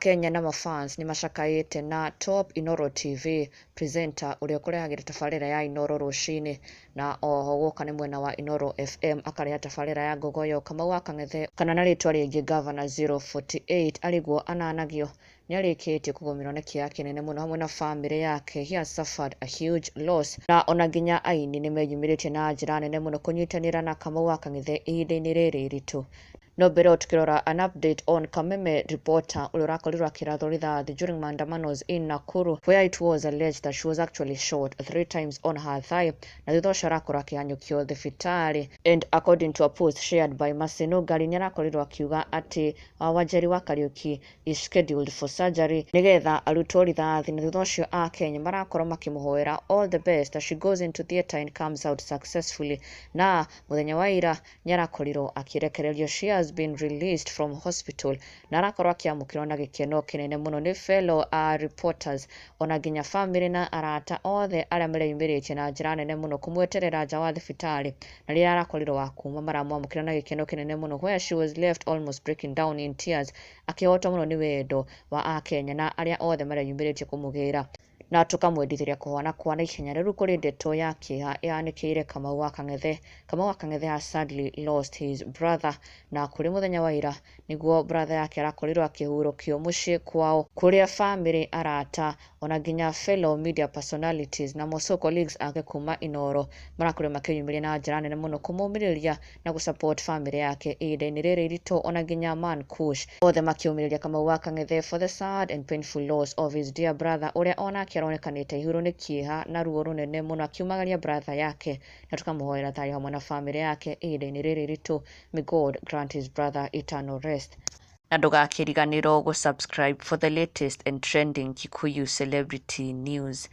Akenya na mafans nĩ macakaĩte na Top Inooro TV presenter ũrĩa ũkũrehagĩra tabarĩra ya Inooro rũcinĩ, na oho gũka nĩ mwena wa Inooro FM akareha tabarĩra ya Ngogoyo, Kamau wa Kang'ethe kana na rĩtwa rĩngĩ Governor 048 arĩguo ananagio nĩ arĩkĩtie kũgũmĩrwo nĩ kĩeha kĩnene mũno hamwe na famĩlĩ yake. He has suffered a huge loss, na ona nginya aini nĩ meyumĩrĩtie na njĩra nene mũno kũnyitanĩra na Kamau wa Kang'ethe ihinda-inĩ rĩrĩ iritũ. No mbere ĩyo tukĩrora an update on Kameme reporter ũrĩa ũrakorirwo akĩrathwo rithathi during maandamanos in Nakuru, where it was alleged that she was actually shot three times on her thigh, na thutha ũcio arakorwo akĩhanyũkio thibitarĩ. And according to a post shared by Mercy Nungari, nĩ arakorirwo akiuga atĩ Wanjeri wa Kariuki is scheduled for surgery nĩgetha arutwo rithathi, na thutha ũcio Akenya marakorwo makĩmũhoera all the best as she goes into theatre and comes out successfully. Na mũthenya wa ira nĩ arakorirwo akĩrekererio, she has been released from hospital, na arakorwo akĩamũkĩrwo na gĩkeno kĩnene mũno nĩ fellow reporters, ona nginya family na arata othe arĩa mareyumĩrĩtie na njĩra nene mũno kũmweterera nja wa thibitarĩ. Na rĩrĩa arakorirwo wa kuma, maramwamũkĩra na gĩkeno kĩnene mũno, where she was left almost breaking down in tears, akĩhotwo mũno nĩ wendo wa Akenya na arĩa othe mareyumĩrĩtie kũmũgĩra, na tũkamwendithĩria kũhona kwa naihenya. Rĩu kũrĩ ndeto ya kĩeha ĩhanĩkĩire Kamau wa Kang'ethe. Kamau wa Kang'ethe has sadly lost his brother, na kũrĩ mũthenya wa ira nĩguo brother yake arakorirwo akĩhurũkio mũciĩ kwao, kũrĩa family, arata, ona nginya fellow media personalities na moso colleagues ake kuma Inooro marakorirwo makĩyumĩria na njĩra nene mũno kũmũmĩrĩria na gũsupport family yake ihinda-inĩ rĩrĩ iritũ. Ona nginya Man Kush othe makĩũmĩrĩria Kamau wa Kang'ethe for the sad and painful loss of his dear brother, ũrĩa onake aronekanĩte ihũrwo nĩ kĩeha na ruo rũnene mũno akiumagaria brother yake, na tũkamũhoera thayũ hamwe na family yake ihinda-inĩ rĩrĩ iritũ. May God grant his brother eternal rest. Na ndũgakĩriganĩrwo gũ subscribe for the latest and trending Kikuyu celebrity news.